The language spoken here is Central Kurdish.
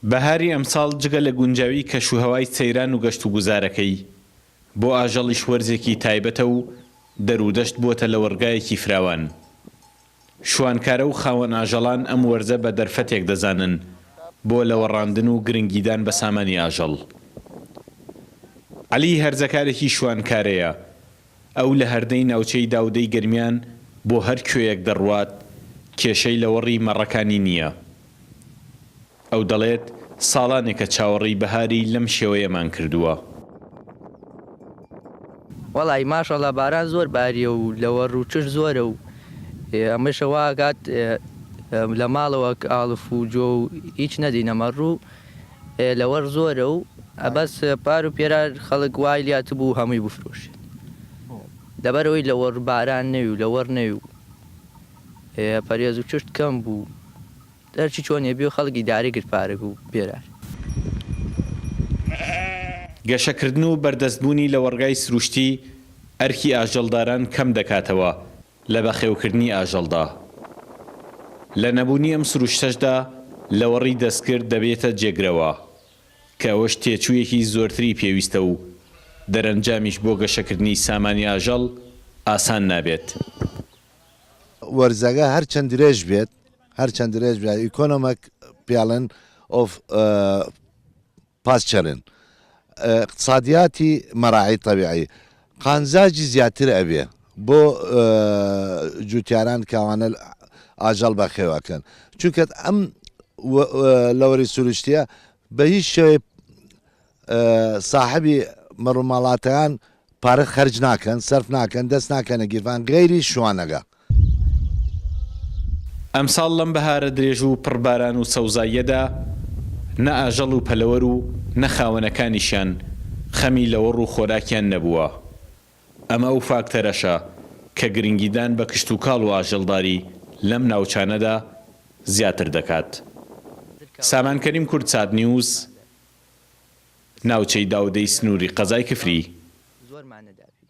بەهاری ئەمساڵ جگە لە گونجاوی کەشوهەوای سەیران و گەشتوگوزارەکەی، بۆ ئاژەڵیش وەرزێکی تایبەتە و دەرودەشت بووەتە لەوەڕگایەکی فراوان. شوانکارە و خاوەن ئاژەڵان ئەم وەرزە بە دەرفەتێک دەزانن بۆ لەوەڕاندن و گرنگیدان بە سامانی ئاژەڵ. عەلی هەرزەکارێکی شوانکارەیە، ئەو لە هەردەی ناوچەی داودەی گەرمیان بۆ هەر کوێیەک دەڕوات کێشەی لەوەڕی مەڕەکانی نییە. ئەو دەڵێت، ساڵانێکە چاوەڕێی بەهاری لەم شێوەیەمان کردووە. وەڵایی ماشەڵا باران زۆر باریە و لەوەڕ و چش زۆرە و ئەمەشە وا ئەکات لە ماڵەوە ئاڵف و جۆ و هیچ نەدەینە مەڕ و لەوەڕ زۆرە و بەس پار و پێرار خەڵک وای لاتبوو هەمووی بفرۆشێت لەبەرئەوەی لەوەڕ باران نەوی و لەوەڕ نەوی و پەرێز و چشت کەم بوو. هەرچی چۆنێ بێ خەڵک ئیدارەی گرت پارەک و پێرار. گەشەکردن و بەردەستبوونی لەوەڕگای سروشتی ئەرکی ئاژەڵداران کەم دەکاتەوە لە بەخێوکردنی ئاژەڵدا. لە نەبوونی ئەم سروشتەشدا لەوەڕی دەستکرد دەبێتە جێگرەوە، کە ئەوەش تێچوویەکی زۆرتری پێویستە و دەرەنجامیش بۆ گەشەکردنی سامانی ئاژەڵ ئاسان نابێت. وەرزەگە هەرچەند درێژ بێت هەرچەند درێژ بێت ئیکۆنۆمەک پێڵێن ئۆف پاسچەرن اقتصادیاتی مەراعی تەبیعی قانزاجی زیاتر ئەبێ بۆ جوتیاران کاوانە ئاژەڵ بەخێو ئەکەن چونکە ئەم لەوەری سروشتیە بە هیچ شێوەیە ساحەبی مەڕوماڵاتەکان پارە خەرج ناکەن، سەرف ناکەن، دەست ناکەنە گیرفان غەیری شوانەگە. ئەمساڵ لەم بەهارە درێژ و پڕ باران و سەوزاییەدا نە ئاژەڵ و پەلەوەر و نە خاوەنەکانیشیان خەمی لەوەڕ و خۆراکیان نەبووە. ئەمە ئەو فاکتەرەشە کە گرنگیدان بە کشتوکاڵ و ئاژەڵداری لەم ناوچانەدا زیاتر دەکات. سامان کەریم کوردسات نیوز، ناوچەی داودەی سنووری قەزای کفری.